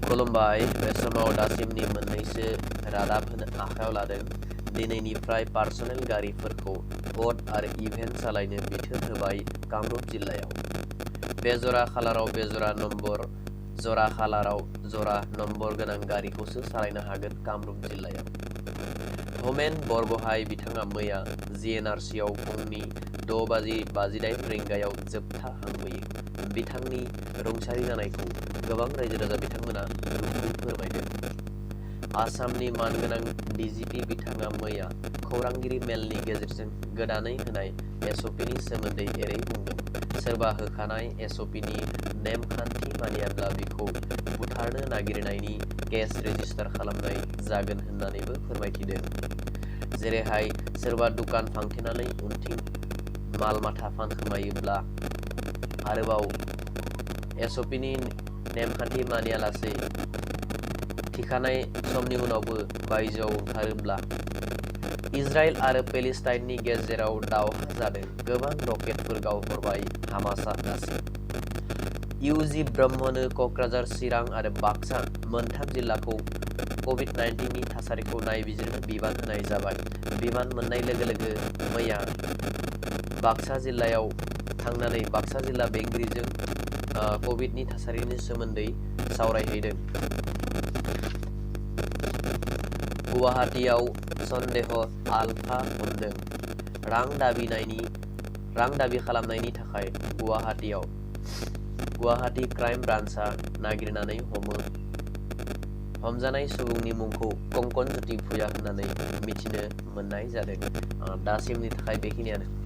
खुलुमबाय बे समाव दासिमनि मोननैसो रादाब होनो आखायाव लादों। दिनैनिफ्राय पार्सनेल गारिफोरखौ भट आरो इभेन्ट सालायनो बिथोन होबाय कामरुप जिल्लायाव। बेजरा खालाराव बेजरा नम्बर जरा खालाराव जरा नम्बर गोनां गारिखौसो सालायनो हागोन कामरुप जिल्लायाव। होमेन बरगहाय बिथाङा मैया जिएनआरसिआव फुंनि 6:59 रिंगायाव जोबथा हां बोयो। बिथांनि रुंसारि जानायखौ गोबां रायजो-राजा बिथांमोना दुखु फोरमायदों। आसामनि मानगोनां डिजिपि बिथाङा मैया खौरांगिरि मेलनि गेजेरजों गोदानै होनाय एसअपिनि सोमोन्दै एरै बुंदों। सोरबा होखानाय एसअपिनि नेमखान्थि मानियाब्ला बिखौ बुथारनो नागिरनायनि केस रेजिस्टार खालामनाय जागोन होन्नानैबो फोरमायथिदों। जेरैहाय सोरबा दुकान फांथेनानै उनथिं माल-माथा फानखोमायोब्ला आरोबाव एसअपिनि नेमखान्थि मानियालासै थिखानाय समनि उनावबो बायजोआव ओंखारोब्ला। इजराइल आरो पेलेस्टाइननि गेजेराव दावहा जादों। गोबां रकेटफोर गावहरबाय हामासआ दासिम। इउजि ब्रह्मनो कक्राझार, चिरां आरो बाक्सा मोनथाम जिल्लाखौ कभिड-19 नि थासारिखौ नायबिजिरनो बिबान होनाय जाबाय। बिबान मोननाय लोगो लोगो मैया बाक्सा जिल्लायाव थांनानै बाक्सा जिल्ला बेंगिरिजों कभिडनि थासारिनि सोमोन्दै सावरायहैदों। गुवाहाटीआव सन्देह आलफा हमदों। रां दाबि खालामनायनि थाखाय गुवाहाटी क्राइम ब्रान्चआ नागिरनानै हमजानाय सुबुंनि मुंखौ कंकन ज्योति भुया होननानै मिथिनो मोननाय जादों। दासिमनि थाखाय बेखिनियानो।